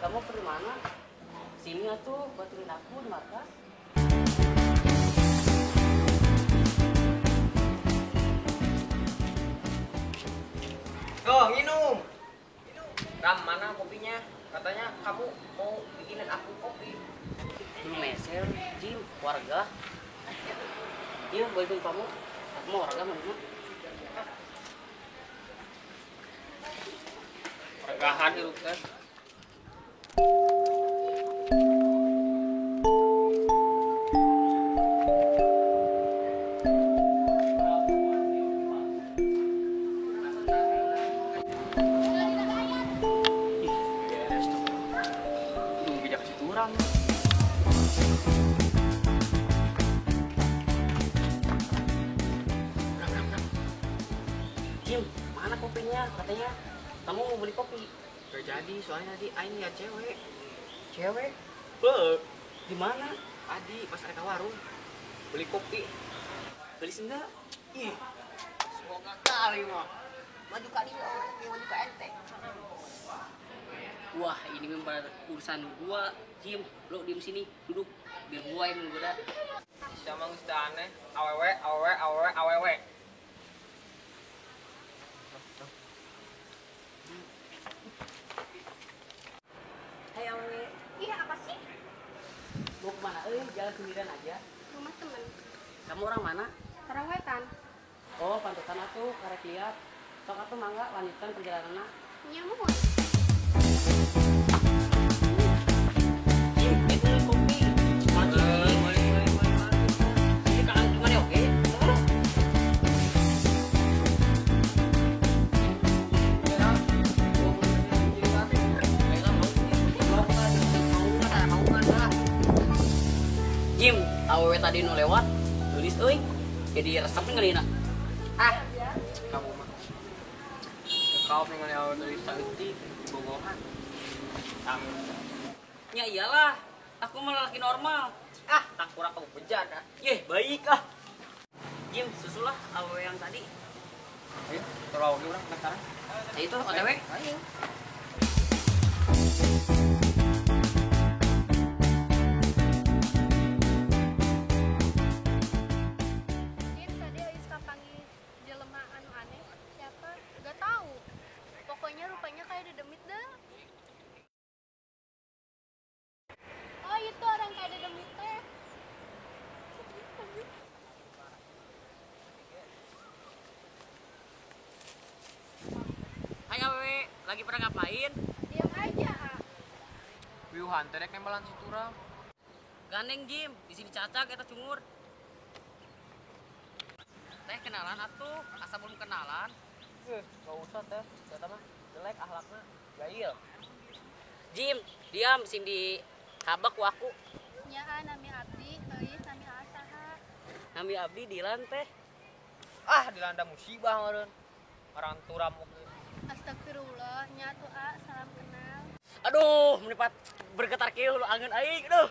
Kamu ke mana? Sini atuh, baturin aku di markas. Tuh, minum. Ram, mana kopinya? Katanya kamu mau bikinin aku kopi. Belum meser, Jim, warga. Iya, boleh kamu. Aku mau warga mana? Wargahan itu kan. Jim, mana kopinya? Katanya kamu mau beli kopi. Gak jadi, soalnya tadi aing lihat cewek. Cewek? Di mana? Tadi pas ada warung beli kopi. Beli enggak? Ih, semoga kali mah. Maju kali, maju ke ente. Wah, ini memang urusan gua, Jim. Lo diem sini, duduk biar gua yang menggoda. Siapa geus aneh? Awewe, awewe, awewe, awewe. Hai awewe. Iya, apa sih? Mau kemana? Jalan sendirian aja. Rumah temen. Kamu orang mana? Orang wetan. Oh, pantesan atuh karek lihat. Sok atuh mangga lanjutkan perjalananna. Nya muhun. Jim, itu kopi. Boleh. Ini kangen gimana, oke? Jim, awewe tadi nu lewat, tulis euy. Jadi resep ngelina. Ah, kamu mah. Kau ningali awewe dari saeutik bogohan. Ya iyalah, aku malah laki normal. Ah, tak kurang kamu bejat ah. Yeh, baik ah. Jim, susulah awewe yang tadi. Ayo, terlalu urang penasaran. Nah itu OTW. Ayo. Jim, tadi Ais kapanggih jelema anu aneh. Siapa? Gak tahu. Pokoknya rupanya kayak dedemit deh. Oh, itu orang kayak dedemit teh. Hai awewe, lagi pada ngapain? Diam aja, ah. Wiuhan teh rek nembalan si Turam. Gandeng Jim, di sini caca kita cungur. Teh kenalan atuh, asa belum kenalan. Gak usah teh, kata mah jelek akhlaknya, jahil. Jim, diam sing di habak ku aku. Nya nami abdi, euy nami asaha. Nami abdi Dilan teh. Ah, dilanda musibah meureun. Orang Turam oge. Astagfirullah, nya atuh a, salam kenal. Aduh, menipat bergetar kieu lu angeun aing, aduh.